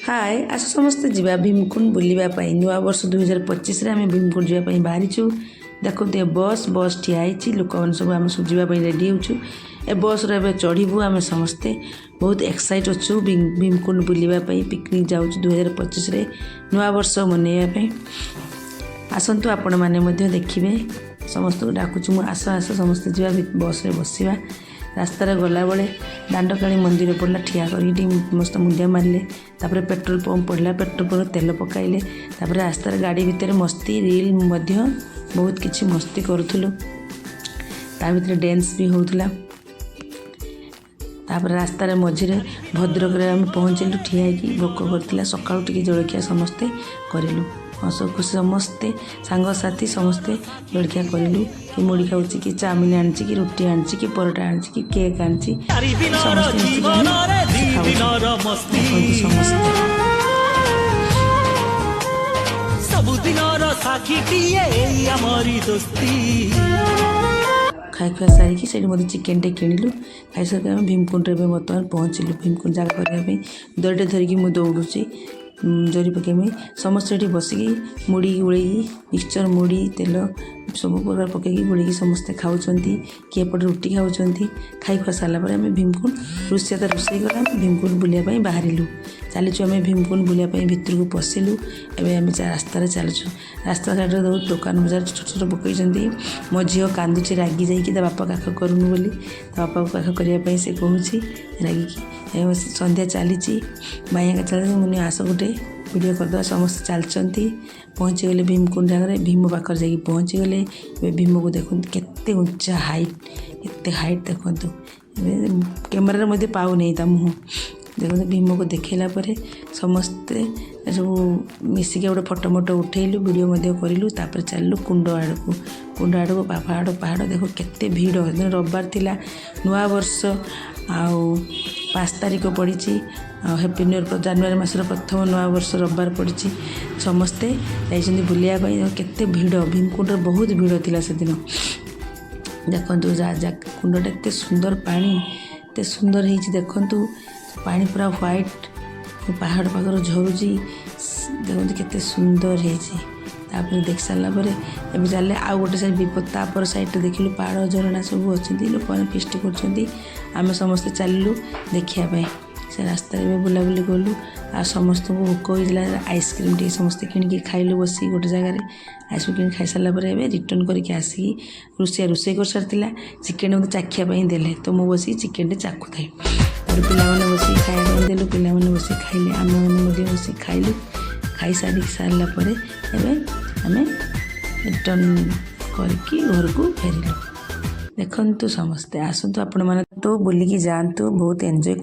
ହାଏ, ଆସ ସମସ୍ତେ ଯିବା ଭୀମକୁଣ୍ଡ ବୁଲିବା ପାଇଁ। ନୂଆ ବର୍ଷ 2025ରେ ଆମେ ଭୀମକୁଣ୍ଡ ଯିବା ପାଇଁ ବାହାରିଛୁ। ଦେଖନ୍ତୁ, ଏ ବସ୍ ବସ୍ ଠିଆ ହେଇଛି। ଲୋକମାନେ ସବୁ, ଆମେ ସବୁ ଯିବା ପାଇଁ ରେଡ଼ି ହେଉଛୁ। ଏ ବସ୍ରେ ଏବେ ଚଢ଼ିବୁ। ଆମେ ସମସ୍ତେ ବହୁତ ଏକ୍ସାଇଟ୍ ଅଛୁ ଭୀମକୁଣ୍ଡ ବୁଲିବା ପାଇଁ। ପିକନିକ୍ ଯାଉଛୁ 2025ରେ ନୂଆ ବର୍ଷ ମନେଇବା ପାଇଁ। ଆସନ୍ତୁ, ଆପଣମାନେ ମଧ୍ୟ ଦେଖିବେ। ସମସ୍ତଙ୍କୁ ଡାକୁଛି ମୁଁ, ଆସ ଆସ, ସମସ୍ତେ ଯିବା, ବସ୍ରେ ବସିବା। ରାସ୍ତାରେ ଗଲାବେଳେ ଦାଣ୍ଡକାଳୀ ମନ୍ଦିର ପଡ଼ିଲା। ଠିଆ କରିକି ଟିକେ ସମସ୍ତେ ମୁଣ୍ଡିଆ ମାରିଲେ। ତାପରେ ପେଟ୍ରୋଲ ପମ୍ପ ପଡ଼ିଲା, ପେଟ୍ରୋଲ ପମ୍ପ ତେଲ ପକାଇଲେ। ତାପରେ ରାସ୍ତାରେ ଗାଡ଼ି ଭିତରେ ମସ୍ତି, ରିଲ୍ ମଧ୍ୟ ବହୁତ କିଛି ମସ୍ତି କରୁଥିଲୁ। ତା ଭିତରେ ଡ୍ୟାନ୍ସ ବି ହେଉଥିଲା। ତାପରେ ରାସ୍ତାରେ ମଝିରେ ଭଦ୍ରକରେ ଆମେ ପହଞ୍ଚିଲୁ। ଠିଆ ହେଇକି ଭୋକ କରିଥିଲା, ସକାଳୁ ଟିକେ ଜଳଖିଆ ସମସ୍ତେ କରିଲୁ। ହସ ଖୁସି ସମସ୍ତେ ସାଙ୍ଗସାଥି ସମସ୍ତେ ଜଳଖିଆ କରିଲୁ। କି ମୁଢ଼ି ଖାଉଛି, କି ଚାଉମିନ ଆଣିଛି, କି ରୁଟି ଆଣିଛି, କି ପରଟା ଆଣିଛି, କି କେକ୍ ଆଣିଛି। ସମସ୍ତେ ମିଶିକି ଆମେ ଖାଉଛୁ। ଦେଖନ୍ତୁ ସମସ୍ତେ। ସବୁଦିନର ସାକ୍ଷୀଟିଏ ଏଇ ଆମରି ଦୋସ୍ତି। ଖାଇ ଖୁଆ ସାରିକି ସେଇଠି ମଧ୍ୟ ଚିକେନଟେ କିଣିଲୁ। ଖାଇସାରିକି ଆମେ ଭୀମକୁଣ୍ଡରେ ଏବେ ବର୍ତ୍ତମାନ ପହଞ୍ଚିଲୁ। ଭୀମକୁଣ୍ଡ ଜାଗା କରିବା ପାଇଁ ଦରିଟେ ଧରିକି ମୁଁ ଦୌଡ଼ୁଛି ଜରି ପକାଇବା ପାଇଁ। ସମସ୍ତେ ଏଠି ବସିକି ମୁଢ଼ି ଗୋଳେଇକି, ମିକ୍ସଚର୍, ମୁଢ଼ି, ତେଲ ସବୁ ପ୍ରକାର ପକାଇକି ଗୋଳେଇକି ସମସ୍ତେ ଖାଉଛନ୍ତି। କିଏ ଏପଟେ ରୁଟି ଖାଉଛନ୍ତି। ଖାଇ ଖୁଆ ସାରିଲା ପରେ ଆମେ ଭୀମକୁଣ୍ଡ, ରୋଷେଇ ତ ରୋଷେଇ କଲା, ଆମେ ଭୀମକୁଣ୍ଡ ବୁଲିବା ପାଇଁ ବାହାରିଲୁ। ଚାଲିଛୁ ଆମେ ଭୀମକୁଣ୍ଡ ବୁଲିବା ପାଇଁ। ଭିତରକୁ ପଶିଲୁ। ଏବେ ଆମେ ରାସ୍ତାରେ ଚାଲୁଛୁ। ରାସ୍ତା ସାଇଡ଼ରେ ବହୁତ ଦୋକାନ ବଜାର ଛୋଟ ଛୋଟ ପକାଇଛନ୍ତି। ମୋ ଝିଅ କାନ୍ଦୁଛି ରାଗି ଯାଇକି, ତା ବାପା କାଖ କରୁନୁ ବୋଲି। ତା ବାପାକୁ କାଖ କରିବା ପାଇଁ ସେ କହୁଛି ରାଗିକି। ଏବେ ସନ୍ଧ୍ୟା ଚାଲିଛି, ବାଇଆଙ୍କ ଚାଲିଛି। ମୁଁ ଆସ, ଗୋଟେ ଭିଡ଼ିଓ କରିଦେବା। ସମସ୍ତେ ଚାଲିଛନ୍ତି। ପହଞ୍ଚିଗଲେ ଭୀମକୁଣ୍ଡ ଜାଗାରେ। ଭୀମ ପାଖରେ ଯାଇକି ପହଞ୍ଚିଗଲେ। ଏବେ ଭୀମକୁ ଦେଖନ୍ତୁ, କେତେ ଉଞ୍ଚା ହାଇଟ୍, କେତେ ହାଇଟ୍ ଦେଖନ୍ତୁ। ଏବେ କ୍ୟାମେରାରେ ମଧ୍ୟ ପାଉନାହିଁ ତା ମୁହଁ। ଦେଖନ୍ତୁ, ଭୀମକୁ ଦେଖେଇଲା ପରେ ସମସ୍ତେ ସବୁ ମିଶିକି ଗୋଟେ ଫଟୋ ମଟୋ ଉଠେଇଲୁ, ଭିଡ଼ିଓ ମଧ୍ୟ କରିଲୁ। ତାପରେ ଚାଲିଲୁ କୁଣ୍ଡ ଆଡ଼କୁ। କୁଣ୍ଡ ଆଡ଼କୁ ପାହାଡ଼ ପାହାଡ଼ ଦେଖ, କେତେ ଭିଡ଼। ସେଦିନ ରବିବାର ଥିଲା, ନୂଆ ବର୍ଷ ଆଉ 5 ତାରିଖ ପଡ଼ିଛି। ଆଉ ହ୍ୟାପି ନ୍ୟୁ ଇୟର୍। ଜାନୁଆରୀ ମାସର ପ୍ରଥମ ନୂଆ ବର୍ଷ ରବିବାର ପଡ଼ିଛି। ସମସ୍ତେ ଯାଇଛନ୍ତି ବୁଲିବା ପାଇଁ। କେତେ ଭିଡ଼! ଭୀମକୁଣ୍ଡରେ ବହୁତ ଭିଡ଼ ଥିଲା ସେଦିନ। ଦେଖନ୍ତୁ, ଯା ଯା କୁଣ୍ଡଟା ଏତେ ସୁନ୍ଦର, ପାଣି ଏତେ ସୁନ୍ଦର ହେଇଛି। ଦେଖନ୍ତୁ, ପାଣି ପୁରା ହ୍ୱାଇଟ୍, ପାହାଡ଼ ପାଖରୁ ଝରୁଛି। ଦେଖନ୍ତୁ, କେତେ ସୁନ୍ଦର ହେଇଛି। ତାପରେ ଦେଖି ସାରିଲା ପରେ ଏବେ ଚାଲିଲେ ଆଉ ଗୋଟେ ସାଇଡ଼୍ ବିପଦ। ତାପର ସାଇଡ଼୍ରେ ଦେଖିଲୁ ପାହାଡ଼, ଝରଣା ସବୁ ଅଛନ୍ତି, ଲୋକମାନେ ଫିଷ୍ଟ କରୁଛନ୍ତି। ଆମେ ସମସ୍ତେ ଚାଲିଲୁ ଦେଖିବା ପାଇଁ। ସେ ରାସ୍ତାରେ ବି ବୁଲାବୁଲି କଲୁ। ଆଉ ସମସ୍ତଙ୍କୁ ଭୋକ ହୋଇଥିଲା, ଆଇସ୍କ୍ରିମ୍ ଟିକେ ସମସ୍ତେ କିଣିକି ଖାଇଲୁ ବସିକି ଗୋଟେ ଜାଗାରେ। ଆଇସ୍କ୍ରିମ୍ କିଣି ଖାଇସାରିଲା ପରେ ଏବେ ରିଟର୍ଣ୍ଣ କରିକି ଆସିକି ରୋଷେଇଆ ରୋଷେଇ କରିସାରିଥିଲା। ଚିକେନ୍ ମୋତେ ଚାଖିବା ପାଇଁ ଦେଲେ, ତ ମୁଁ ବସିକି ଚିକେନ୍ଟେ ଚାଖୁଥାଏ। ତାପରେ ପିଲାମାନେ ବସିକି ଖାଇବା ପାଇଁ ଦେଲୁ। ପିଲାମାନେ ବସିକି ଖାଇଲେ, ଆମେମାନେ ମଧ୍ୟ ବସିକି ଖାଇଲୁ। ଖାଇସାରିକି ସାରିଲା ପରେ ଏବେ ଆମେ ରିଟର୍ଣ୍ଣ କରିକି ଘରକୁ ଫେରିଲୁ। ଦେଖନ୍ତୁ, ସମସ୍ତେ ଆସନ୍ତୁ, ଆପଣମାନେ ତ ବୁଲିକି ଯାଆନ୍ତୁ, ବହୁତ ଏନ୍ଜୟ